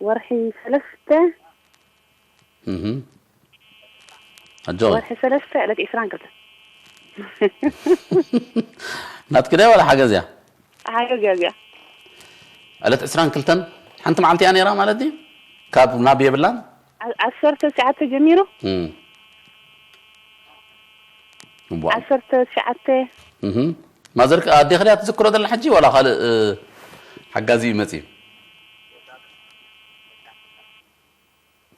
ወርሒ ሰለስተ እህ ኣጆ ወርሒ ሰለስተ ዕለት ዕስራን ክልተ ናትክደ ወላ ሓገዝያ ሓገዝያ ዕለት ዕስራን ክልተን ሓንቲ መዓልቲ እያ ነይራ ማለት እዩ። ካብ ናብ የብላን ዓሰርተ ትሽዓተ ጀሚሩ እም። እዋ። ዓሰርተ ትሽዓተ እህ ማዘር ኣዴኺ ድያ ትዝክሮ ዘላ ሕጂ ወላ ካልእ እ፣ ሓጋዚ እዩ መፅዩ?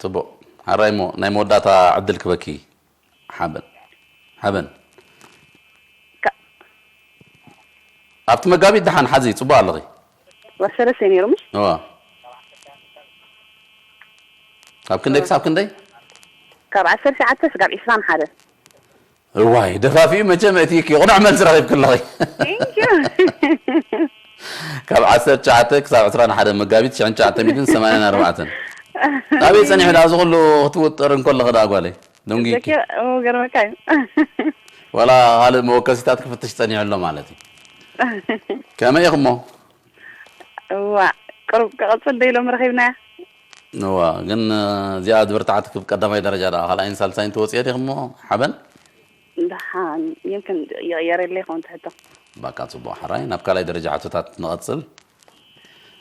ፅቡቕ ሓራይ እሞ ናይ መወዳእታ ዕድል ክበኪ ሓበን ሓበን ካ- ኣብቲ መጋቢት ደሓን ሓዚ ፅቡቕ ኣለኺ። ወርሒ ሰለስተ ነይሩ ምሽ እዋ ካብ ክንደይ ክሳብ ክንደይ? ካብ ዓሰርተ ትሽዓተ ስጋብ ዕስራን ሓደ እዋይ ደፋፊኡ መቸም እቲ ቅኑዕ መልሲ ረኺብኪ ኣለኺ። Thank you ካብ ዓሰርተ ትሽዓተ ክሳብ ዕስራን ሓደ መጋቢት ሽሕን ትሽዓተ ሚእትን ሰማንያን ኣርባዕተን ኣበይ ጸኒሑ ዳ እዚ ኩሉ ክትውጥር እንከለኺ ዳ ጓለይ ደንጊኪ ዘኪር ኦ ገርመካ እዩ ዋላ ካልእ መወከሲታት ክፍትሽ ጸኒሑ ኣሎ ማለት እዩ። ከመይ ኢኹሞ? እዋ ቅሩብ ክቐፅል ዶ ኢሎም ረኺብናያ እዋ ግን እዚኣ ዝበርትዓት ክብ ቀዳማይ ደረጃ ደኣ ካልኣይን ሳልሳይን ትወፅዮ ዲኹሞ ሓበን? ደሓን ይምክን ይቕየረለይ ይኸውን ትሕቶ ባካ ፅቡቕ ሓራይ ናብ ካልኣይ ደረጃ ሕቶታት ንቐፅል።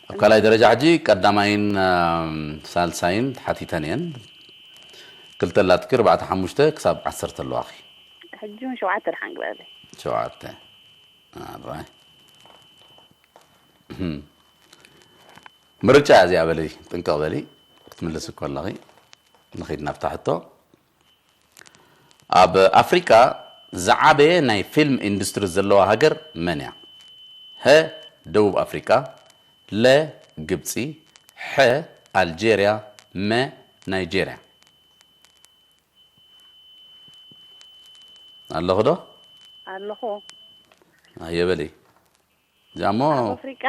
ኣብ ካልኣይ ደረጃ ሕጂ ቀዳማይን ኣም፣ ሳልሳይን ተሓቲተን እየን። ክልተ ኣላትኪ ኣርባዕተ ሓሙሽተ ክሳብ ዓሰርተ ኣለዋኺ። ሕጂ እውን ሸውዓተ ደሓን ግበረለይ ሸውዓተ ኣራይ ምርጫ እያ እዚኣ በሊ ጥንቅቕ በሊ ክትምልስ እኮ ኣለኺ። ንኺድ ናብታ ሕቶ ኣብ ኣፍሪቃ ዝዓበየ ናይ ፊልም ኢንዱስትሪ ዘለዋ ሃገር መን እያ? ሀ ደቡብ ኣፍሪቃ፣ ለ ግብፂ፣ ሐ ኣልጄርያ፣ መ ናይጄርያ። ኣለኹ ዶ? ኣለኹ ኣየበሊ እዚኣሞ ኣብ ኣፍሪቃ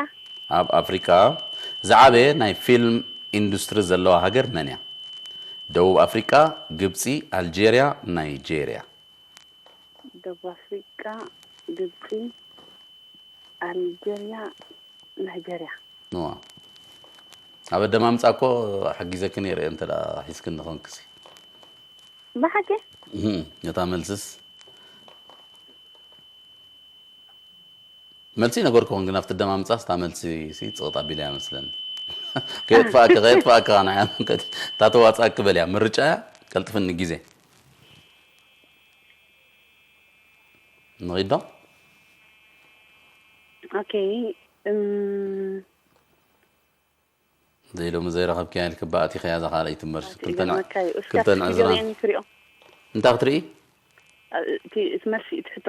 ኣብ ኣፍሪቃ ዝዓበየ ናይ ፊልም ኢንዱስትሪ ዘለዋ ሃገር መን እያ? ደቡብ ኣፍሪቃ፣ ግብፂ፣ ኣልጄርያ፣ ናይጄርያ። ደቡብ ኣፍሪቃ ግብፂ ኣልጀርያ ናይጀርያ እዋ ኣብ ኣደማምፃ እኮ ሓጊዘኪ ነይረ እንተ ደኣ ሒዝክኒ ኾንክሲ ብሓቂ እህም፣ ነታ መልስስ መልሲ ነገርኩኹም ግን ኣብቲ ኣደማምፃስ እታ መልሲ ሲ ፅቕጥ ኣቢላ እያ መስለኒ። ከየጥፋእኪ ከየጥፋእኪ ንዓ እታ ተዋፅኣኪ በልያ ምርጫ እያ። ቀልጥፍኒ ግዜ ንኺድ ዶ ኦኬ እም፣ ዘይሎሚ ዘይረኸብክያ ኢልኪ ብኣቲኽያ እዛ ካልኣይቲ መርሲ ክልተን ይገርመካ እዩ። እስኪ ክልተን ኣብቲ ዕዝራን ገበኤን ይትሪኦ እንታይ ክትርኢ እቲ እቲ መልሲ እቲ ሕቶ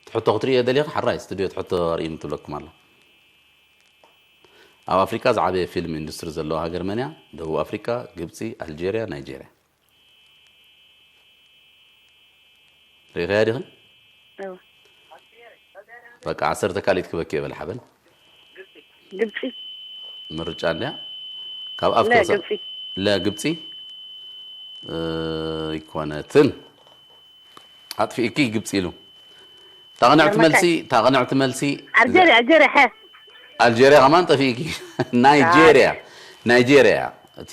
ትሕቶ ክትርእዮ ደሊኻ ሓራይ ስቱድዮ ትሕቶ ርእይኒ ትብለኩም ኣላ። ኣብ ኣፍሪካ ዝዓበየ ፊልም ኢንዱስትሪ ዘለዋ ሃገር መን እያ? ደቡብ ኣፍሪካ፣ ግብፂ፣ ኣልጄርያ፣ ናይጄርያ። ርኢኸያ ዲኺ? እወ። በቃ ዓሰርተ ካልኢት ክበኪ የበል ሓበን ግብፂ ምርጫ እንድያ ካብ ኣፍ ለ ተሳ- ግብፂ ለ ግብፂ እ፣ ይኮነትን ኣጥፊእኪ ግብፂ ኢሉ ታቕንዕቲ ገርመካ መልሲ ታቕንዕቲ መልሲ ኣልጀርያ ኣልጀርያ ሐ ኣልጄርያ ከማን ጠፊእኪ ናይጄርያ ናይጄርያ እቲ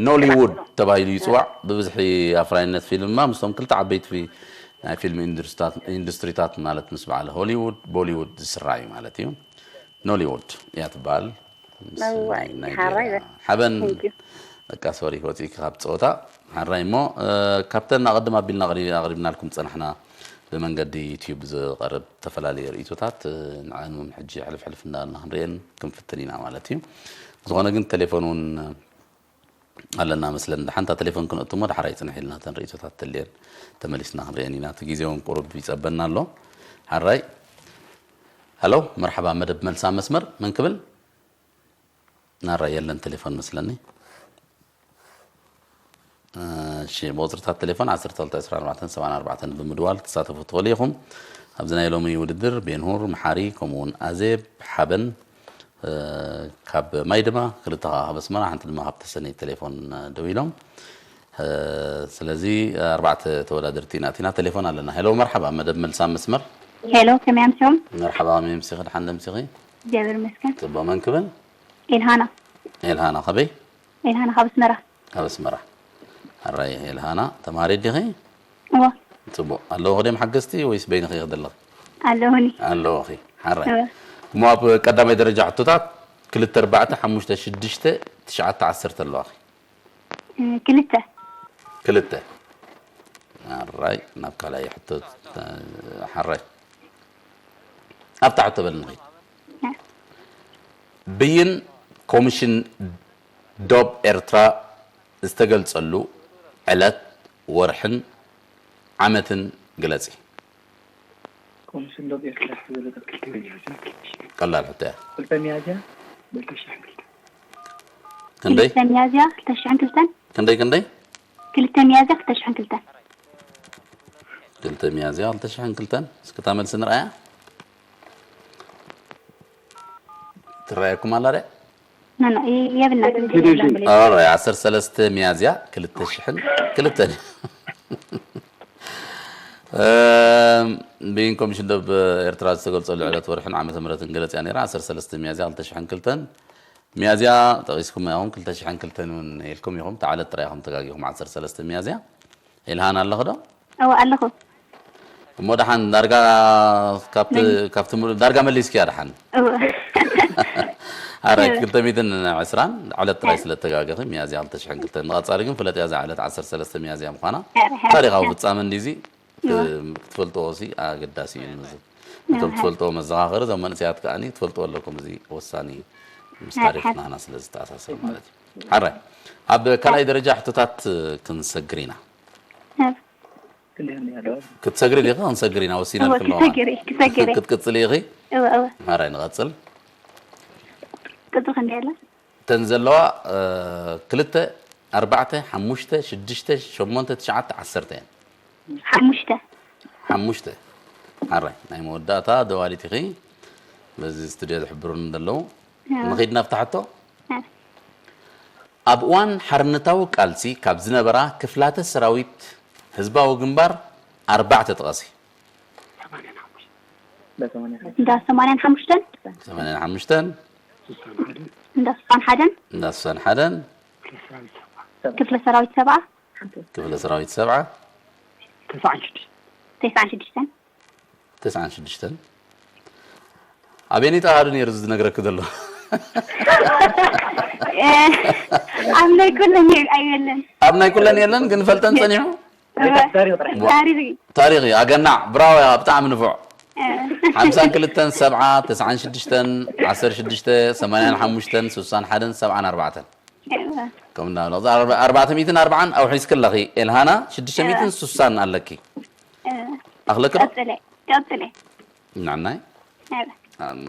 ኖሊውድ ተባሂሉ ይፅዋዕ ብብዝሒ ኣፍራይነት ፊልም ድማ ምስቶም ክልተ ዓበይቲ ፊ- ናይ ፊልም ኢንዱስትሪታት- ኢንዱስትሪታት ማለት ምስ በዓል ሆሊውድ ቦሊውድ ዝስራዕ እዩ ማለት እዩ። ኖሊውድ እያ ትበሃል ምስ እዋይ፣ ናይጄርያ። ሓራይ በል። ሓበን Thank you። በቃ ሶሪ ወፂእኪ ካብ ፀወታ ሓራይ እሞ እ፣ ካብተን ኣቐድም ኣቢልና ኣቕሪ- ኣቕሪብናልኩም ዝፀናሕና ብመንገዲ ዩትዩብ ዝቐርብ ዝተፈላለዩ ርእይቶታት እ፣ ንዐን እውን ሕጂ ሕልፍ ሕልፍ እንዳበልና ክንርእየን ክንፍትን ኢና ማለት እዩ። ዝኾነ ግን ቴሌፎን እውን ኣለና መስለን ሓንታ ቴሌፎን ክንእቱ እሞ ዳሕራይ ፅንሕ ኢልና ተን ርእይቶታት ተልየን ተመሊስና ክንርእየን ኢና። እቲ ግዜ እውን ቁሩብ ይፀበና ኣሎ። ሓራይ ሃሎ መርሓባ መደብ መልሳ መስመር መን ክብል ናራ የለን ቴሌፎን መስለኒ። እሺ ብቁፅርታት ቴሌፎን ዓሰርተ ክልተ ዕስራን ኣርባዕተን ሰብዓን ኣርባዕተን ብምድዋል ክትሳተፉ ትኽእሉ ኢኹም። ኣብዚ ናይ ሎሚ ውድድር ቤንሁር፣ መሓሪ ከምኡ እውን ኣዜብ ሓበን እ፣ ካብ ማይ ድማ ክልተ ከዓ ካብ ኣስመራ ሓንቲ ድማ ካብ ተሰነይ ቴሌፎን እ፣ ደው ኢሎም ስለዚ ኣርባዕተ ተወዳደርቲ ኢና ኣቲና። ቴሌፎን ኣለና። ሄሎ፣ መርሓባ፣ መደብ መልሳ መስመር። ሄሎ፣ ከመይ ኣምሲኹም? መርሓባ፣ ከመይ ኣምሲኺ? ድሓን ዶ ኣምሲኺ? እግዚኣብሔር ይመስገን። ጽቡቕ። መን ክብል? ኤልሃና። ኤልሃና፣ ከበይ? ኤልሃና ካብ ኣስመራ። ካብ ኣስመራ። ሕራይ ኤልሃና፣ ተማሃሪት ዲኺ? እወ። ጽቡቕ። ኣለዉ ክድዮም ሓገዝቲ ወይስ በይንኺ ኢኺ ዘለኺ? ኣለዉኒ። ኣለዉኺ። ሕራይ። እወ። እሞ ኣብ ቀዳማይ ደረጃ ሕቶታት ክልተ ኣርባዕተ ሓሙሽተ ሽዱሽተ ትሽዓተ ዓሰርተ ኣለዋኺ። እ፣ ክልተ። ክልተ። ሕራይ፣ ናብ ካልኣይ ሕቶ፣ እ፣ ሕራይ። ኣብታ ሕቶ በል ንኺድ። ብይን ኮሚሽን ዶብ ኤርትራ ዝተገልጸሉ ዕለት፣ ወርሕን ዓመትን ግለጺ። ኮሚሽን ዶብ ኤርትራ ዝተገለጸ ክልተ ሚያዝያ ቀላል ሕቶ እያ። ክልተ ሚያዝያ ክልተ ሺሕን ክልተን። ክንደይ? ክልተ ሚያዝያ ክልተ ሺሕን ክልተን። ክንደይ፣ ክንደይ? ክልተ ሚያዝያ ክልተ ሺሕን ክልተን። ክልተ ሚያዝያ ክልተ ሺሕን ክልተን። እስኪ እታ መልሲ ንርኣያ። ትረኣየኩም ኣላ ድያ? ኖ፣ ኖ፣ ይ-፣ የብልና። ኦራይ፣ ዓሰርተ ሰለስተ ሚያዝያ ክልተ ሺሕን ክልተን። እም፣ ብይን ኮሚሽን ዶብ ኤርትራ ዝተገልጸሉ ዕለት፣ ወርሕን ዓመተ ምህረትን ገለጽ እያ ነይራ። ዓሰርተ ሰለስተ ሚያዝያ ክልተ ሺሕን ክልተን። ሚያዝያ ጠቒስኩም ኢኹም፣ ክልተ ሺሕን ክልተን እውን ኢልኩም ኢኹም። እታ ዕለት ጥራይ ኢኹም ተጋጊኹም። ዓሰርተ ሰለስተ ሚያዝያ። ኤልሃን ኣለኺ ዶ? እወ፣ ኣለኹ። እሞ ደሓን ዳርጋ ካብቲ፣ ካብቲ ሙሉእ ዳርጋ መሊስኪያ ደሓን። እወ። ኣረ፣ ክልተ ሚእትን ዕስራን ዕለት ጥራይ ስለ ተጋገኺ፣ ሚያዝያ ክልተ ሺሕን ክልተን። ንቐጻሊ ግን ፍለጥያ እዛ ዕለት ዓሰርተ ሰለስተ ሚያዝያ ምዃና። ኣረ፣ ኣረ። ታሪኻዊ ፍጻመ እንዲዚ፣ ክትፈልጥዎ ሲ ኣገዳሲ እዩ። ንዚ ነቶም ትፈልጥዎ መዘኻኸሪ፣ እዞም መንእሰያት ከኣ ክትፈልጥዎ ኣለኩም። እዚ ወሳኒ እዩ። ምስ ታሪኽ ናህና ስለ ዝተኣሳሰር ማለት እዩ። ሓራይ፣ ኣብ ካልኣይ ደረጃ ሕቶታት ክንሰግር ኢና። ኣብ ክትሰግሪ ዲኺ? ክንሰግር ኢና፣ ወሲና እወ፣ ኣለኹ። ክሰግር እየ፣ ክሰግር እየ። ክትቅጽሊ ኢኺ? እወ፣ እወ። ሓራይ፣ ንቐጽል። ቁጽሪ ክንደይ ኣላ? እተን ዘለዋ፣ እ፣ ክልተ፣ ኣርባዕተ፣ ሓሙሽተ፣ ሽዱሽተ፣ ሸሞንተ፣ ትሽዓተ፣ ዓሰርተ እየን። ሓሙሽተ። ሓሙሽተ። ሓራይ፣ ናይ መወዳእታ ደዋሊት ኢኺ። በዚ ስቱድዮ ዝሕብሩኒ ዘለዉ። እወ። ንኺድ ናብታ ሕቶ። እወ። ኣብ እዋን ሓርነታዊ ቃልሲ ካብ ዝነበራ ክፍላተ ሰራዊት ህዝባዊ ግንባር ኣርባዕተ ጥቐሲ። እንዳ ሰማንያን ሓሙሽተን። ሰማንያን ሓሙሽተን፣ እንዳ ስሳን ሓደን። እንዳ ስሳን ሓደን፣ ክፍለ ሰራዊት ሰብዓ። ክፍለ ሰራዊት ሰብዓ። ተስዓን ሽዱሽተን። ተስዓን ሽዱሽተን። ኣበየነይቲ ኣሃዱ ነይሩ ዝነግረኪ ዘሎ? እ፣ ኣብ ናይ ኩለን የል-፣ ኣይበለን። ኣብ ናይ ኩለን የለን፣ ግን ፈልጠን ጸኒሑ? እወ። ታሪኽ እዩ። ታሪኽ እዩ። ኣገናዕ፣ ብራዎ፣ ብጣዕሚ ንፉዕ። እ፣ ሓምሳን ክልተን፣ ሰብዓ፣ ተስዓን ሽዱሽተን፣ ዓሰርተ ሽዱሽተ፣ ሰማንያን ሓሙሽተን፣ ስሳን ሓደን፣ ሰብዓን ኣርባዕተን። እወ። ከም እንዳበለ፣ ኣርባ-፣ ኣርባዕተ ሚእትን ኣርባዓን ኣውሒዝኪ ኣለኺ። ኤልሃና፣ ሽዱሽተ ሚእትን ስሳን ኣለኪ። እወ። ኣኽለኪ ዶ? ቀጽለ፣ ቀጽለ። ንዓናይ? እወ።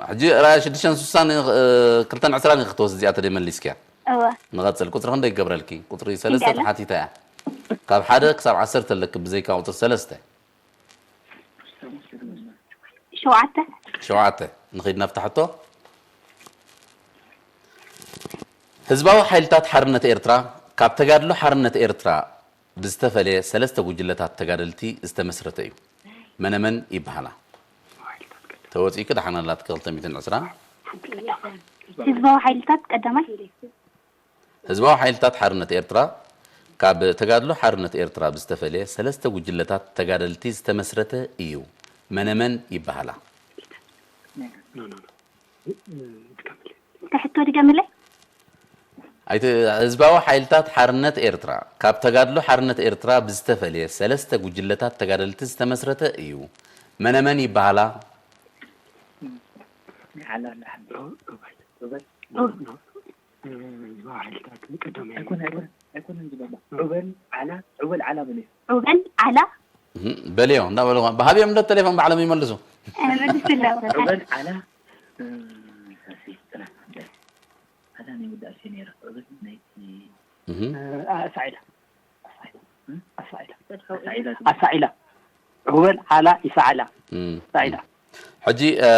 ሕጂ ራያ ሽዱሽተን ስሳን፣ እ፣ ክልተን ዕስራን ክትወስድ እዚኣ ተደይ መሊስኪያ። እወ። ንቐጽል። ቁጽሪ ክንደይ ይገብረልኪ? ቁጽሪ ሰለስተ ተሓቲታ እያ። ካብ ሓደ ክሳብ ዓሰርተ ኣለኪ ብዘይካ ቁጽሪ ሰለስተ። ሸውዓተ። ሸውዓተ። ንኺድ ናብታ ሕቶ። ህዝባዊ ሓይልታት ሓርነት ኤርትራ ካብ ተጋድሎ ሓርነት ኤርትራ ብዝተፈለየ ሰለስተ ጉጅለታት ተጋደልቲ ዝተመስረተ እዩ። መነመን ይበሃላ? ተወጺእኪ ደሓን ኣላትኪ ክልተ ሚእትን ዕስራ። ህዝባዊ ሓይልታት ቀዳማይ። ህዝባዊ ሓይልታት ሓርነት ኤርትራ ካብ ተጋድሎ ሓርነት ኤርትራ ብዝተፈለየ ሰለስተ ጉጅለታት ተጋደልቲ ዝተመስረተ እዩ። መነመን ይበሃላ? እንታይ ሕቶ ድገምለይ? ኣይተ-፣ ህዝባዊ ሓይልታት ሓርነት ኤርትራ ካብ ተጋድሎ ሓርነት ኤርትራ ብዝተፈለየ ሰለስተ ጉጅለታት ተጋደልቲ ዝተመስረተ እዩ። መነመን ይበሃላ? ናይ ዓላ ኣላ ሓንቲ። ዑበል። ዑበል። ዑበል። እ፣ ህዝባዊ ሓይልታት ቀዳማይ ኣይኮነ፣ ኣይኮነ፣ ኣይኮነን ዝበላ። ዑበል ዓላ፣ ዑበል ዓላ በልዮ። ዑበል ዓላ። እህ፣ በልዮ፣ እንዳበሉ፣ ብሃብዮም እንዶ ቴሌፎን ባዕሎም ይመልሱ። እ፣ መልስላ። ዑበል ዓላ፣ እ፣ ሳሲ፣ ጥና፣ እንታይ? ኣታ ናይ ውዳሴ ነይራ። ዑበል ናይ፣ እህ። እ፣ ኣሳዒላ። ኣሳዒላ። ኣሳዒላ። ኣሳዒላ። ዑበል ዓላ ይሰዓላ። እም። ኣሳዒላ። ሕጂ፣ እ፣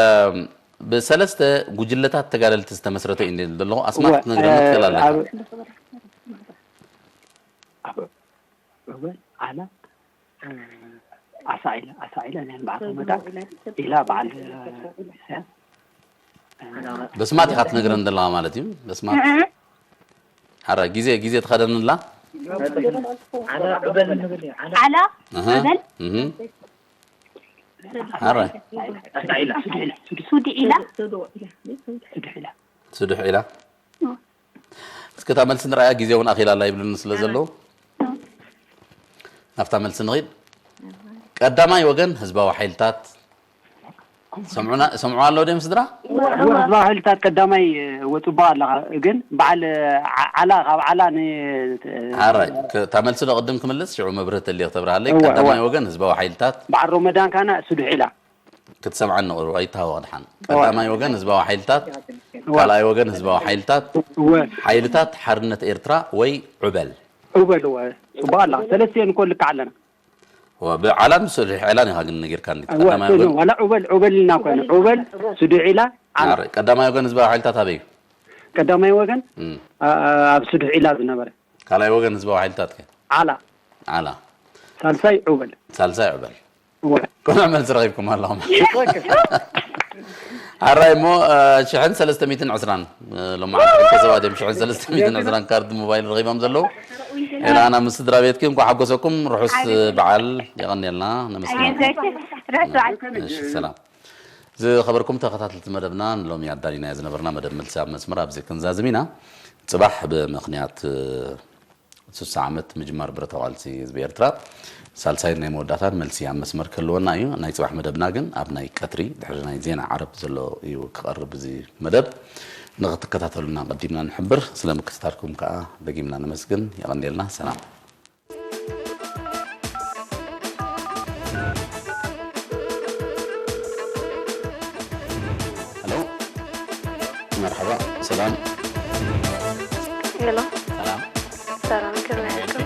ብሰለስተ ጉጅለታት ተጋደልቲ ዝተመስረተ እዩ እንዴ ዘለኹ፣ ኣስማት እወ፣ ክትነግረኒ እ፣ ትኽእል ኣለኻ። ኣብ፣ ኣብ፣ ዓላ ኣሳዒለ ኣሳዒለ ናይ በዓል መዳ ኢላ በዓል ኢሳያስ በስማት ኢኻ ትነግረን ዘለኻ ማለት እዩ። በስማት ሓራ ግዜ ግዜ ትኸደንላ ዓላ እህ፣ በል እህ። ሓራ ሱዲ ኢላ ስዱሕ ኢላ እስኪ እታ መልሲ ንርኣያ ግዜ እውን ኣኺላ ኣላ ይብሉኒ ስለ ዘለዉ ናብታ መልሲ ንኺድ። ቀዳማይ ወገን ህዝባዊ ሓይልታት ሰምዑና ሰምዑ ኣለዉ ድዮም ስድራ? ህዝባዊ ሓይልታት ቀዳማይ ወፅባ ኣለኻ ግን በዓል ዓላ ካብ ዓላ ን ሓራይ እታ መልሲ ዶ ቅድም ክምልስ ሽዑ መብርህ ተልዮ ክተብርሃለይ። ቀዳማይ ወገን ህዝባዊ ሓይልታት በዓል ሮመዳን ካና ስዱሕ ኢላ ክትሰምዓኒ ቁሩብ ኣይተሃወቕ ድሓን። ቀዳማይ ወገን ህዝባዊ ሓይልታት፣ ካልኣይ ወገን ህዝባዊ ሓይልታት፣ ሓይልታት ሓርነት ኤርትራ ወይ ዑበል። ዑበል እወ ጽቡቕ ኣለኻ። ሰለስቲኤን እኮ ልክዕ ኣለና። እወ ብዓላን ብስዱሕ ዒላን ኢኻ ግን ነጊርካኒ። እወ ቀዳማይ ወገን ዋላ ዑበል ዑበል ኢልና እኮ ኢና። ዑበል ስዱሕ ዒላ ዓላ። ኣረ፣ ቀዳማይ ወገን ህዝባዊ ሓይልታት ኣበይ እዩ? ቀዳማይ ወገን እም። ኣ- ኣብ ስዱሕ ዒላ ዝነበረ። ካልኣይ ወገን ህዝባዊ ሓይልታት ከ? ዓላ። ዓላ። ሳልሳይ ዑበል። ሳልሳይ ዑበል። ኮና መልሲ ረኺብኩም ኣለኹም። ኣራይ እሞ ሽሕን ሰለስተ ሚእትን ዕስራን ሎማዓንቲ ክልተ ሰባት እዮም ሽሕን ሰለስተ ሚእትን ዕስራን ካርድ ሞባይል ረኺቦም ዘለዉ። ኤላና ምስ ስድራ ቤትኪ እንኳ ሓጎሰኩም። ርሑስ በዓል። የቐንየልና። ነመስግነኩም። ሰላም ዝኸበርኩም ተኸታተልቲ መደብና ንሎሚ ኣዳሊናዮ ዝነበርና መደብ መልሲ ኣብ መስመር ኣብዚ ክንዛዝም ኢና። ፅባሕ ብምኽንያት ስሳ ዓመት ምጅማር ብረታዊ ቃልሲ ህዝቢ ኤርትራ ሳልሳይን ናይ መወዳእታን መልሲ ኣብ መስመር ክህልወና እዩ። ናይ ጽባሕ መደብና ግን ኣብ ናይ ቀትሪ ድሕሪ ናይ ዜና ዓረብ ዘሎ እዩ ክቐርብ እዚ መደብ። ንኽትከታተሉና ቀዲምና ንሕብር። ስለ ምክትታልኩም ከኣ ደጊምና ነመስግን። የቐንየልና። ሰላም። Hello. مرحبا. سلام. يلا. سلام. سلام كمان عليكم.